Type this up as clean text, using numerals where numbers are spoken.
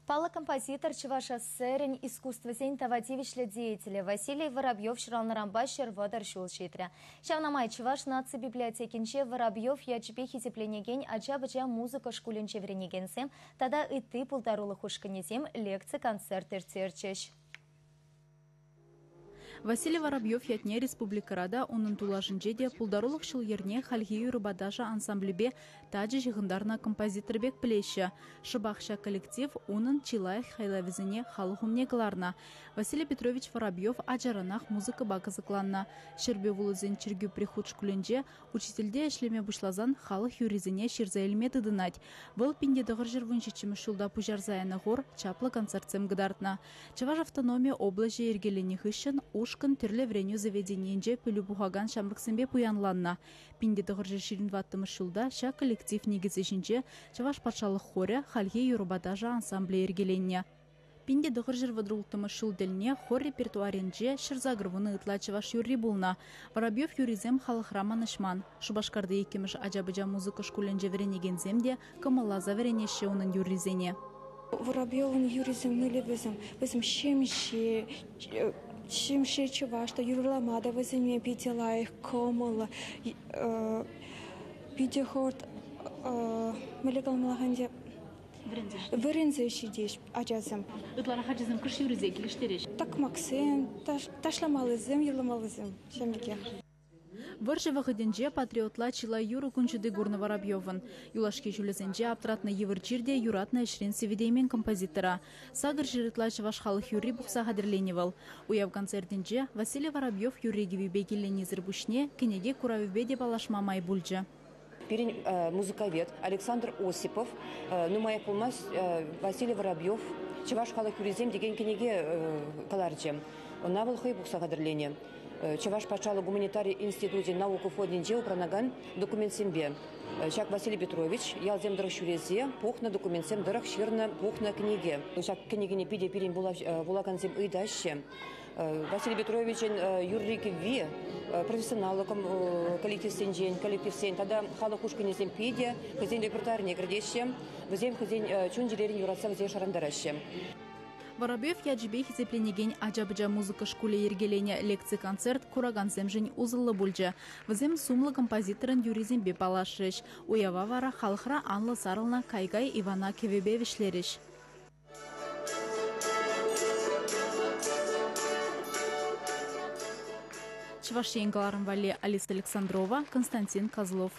Паллӑ композитор Чӑваш ССРӗн искусствӑсен тава тивӗҫлӗ деятелӗ Василий Воробьев ҫуралнӑранпа 130 ҫул ҫитрӗ. Ҫавна май Чӑваш наци библиотекинче Воробьев ячӗпе хисепленекен ача-пӑча музыка шкулӗнче вӗренекенсем тата ытти пултарулӑх ушкӑнӗсем лекци-концерт ирттерчӗҫ. Василий Воробьев ятне республикӑра та, унӑн тулашӗнче те пултарулӑх ҫул-йӗрне хальхи юрӑпа ташӑ ансамблӗпе тачӑ ҫыхӑнтарнӑ композитор пек пӗлеҫҫӗ. Шӑпах ҫак коллектив унӑн чи лайӑх хайлавӗсене халӑх умне кӑларнӑ. Василий Петрович Воробьев ачаранах музыкӑпа кӑсӑкланнӑ. Ҫӗрпӳ вулӑсӗн чиркӳ прихут шкулӗнче учительте ӗҫлеме пуҫласан халӑх юррисене ҫырса илме тытӑнать. Вӑл 1917 ҫулта пуҫарса янӑ хор чаплӑ концертсем кӑтартнӑ. Чӑваш автономи облаҫӗ йӗркеленнӗ хыҫҫӑн ушкӑн тӗрлӗ вӗренӳ заведенийӗнче пӗлӳ пухакан ҫамрӑксемпе пуянланнӑ. 1924 ҫулта ҫак коллектив никӗсӗ ҫинче Чӑваш патшалӑх хорӗ хальхи юрӑпа ташӑ ансамблӗ йӗркеленнӗ. 1936 ҫул тӗлне хор репертуарӗнче 180 ытла чӑваш юрри пулнӑ. Воробьев юррисем халӑхра манӑҫман. Шупашкарти иккӗмӗш ача-пӑча музыка шкулӗнче вӗренекенсем те кӑмӑлласа вӗренеҫҫӗ унӑн юррисене. Воробьевӑн юррисем мӗнле вӗсем? Вӗсем ҫемҫе, ҫемҫе чӑваш та юрлама та вӗсене питӗ лайӑх, кӑмӑллӑ. Питӗ хӑвӑрт мӗнле каламалла ӗнтӗ? Вӗренсе ҫитеҫ ачасем. Ытларах ачасем кӑш юррисем килӗштереҫҫӗ. Такмаксем, ташламаллисем, юрламаллисем ҫавӑн пекех. Вӑрҫӑ вӑхӑтӗнче патриотла чылай юрӑ кун ҫути курнӑ Воробьевӑн. Юлашки ҫулӗсенче аптратнӑ йывӑр чир те юратнӑ ӗҫрен сивӗтеймен композитора. Сакӑр ҫӗр ытла чӑваш халӑх юрри пухса хатӗрленӗ вӑл. Уяв концертӗнче Василий Воробьев юрри-кӗввипе киленнисӗр пуҫне кӗнеке куравӗпе те паллашма май пулчӗ. Пирӗн музыковед Александр Осипов нумаях пулмасть Василий Воробьев «Чӑваш халӑх юррисем» текен кӗнеке кӑларчӗ. Ӑна вӑл хӑй пухса хатӗрленӗ. Чӑваш патшалӑх гуманитари институчӗн наука фондӗнче упранакан документсемпе ҫак Василий Петрович ялсем тӑрӑх ҫӳресе пухнӑ документсем тӑрӑх ҫырнӑ пухнӑ кӗнеке. Ҫак кӗнекене питӗ пирӗн вулакансем ыйтаҫҫӗ. Василий Петровичӑн юрри-кӗвви профессионаллӑ коллективсенчен, коллективсен тата халӑх ушкӑнӗсем питӗ хӑйсен репертуарне кӗртеҫҫӗ. Вӗсем хӑйсен чун-чӗререн юратса вӗсене шӑрантараҫҫӗ. Воробьев ячӗпе хисепленекен ача-пӑча музыка шкулӗ йӗркеленӗ лекци-концерт куракансемшӗн усӑллӑ пулчӗ. Вӗсем сумлӑ композиторӑн юррисемпе паллашрӗҫ. Уява вара халӑхра анлӑ сарӑлнӑ «Кай-кай Ивана» кӗвӗпе вӗҫлерӗҫ. Чӑваш Ен кӑларӑм валли Алиса Александрова, Константин Козлов.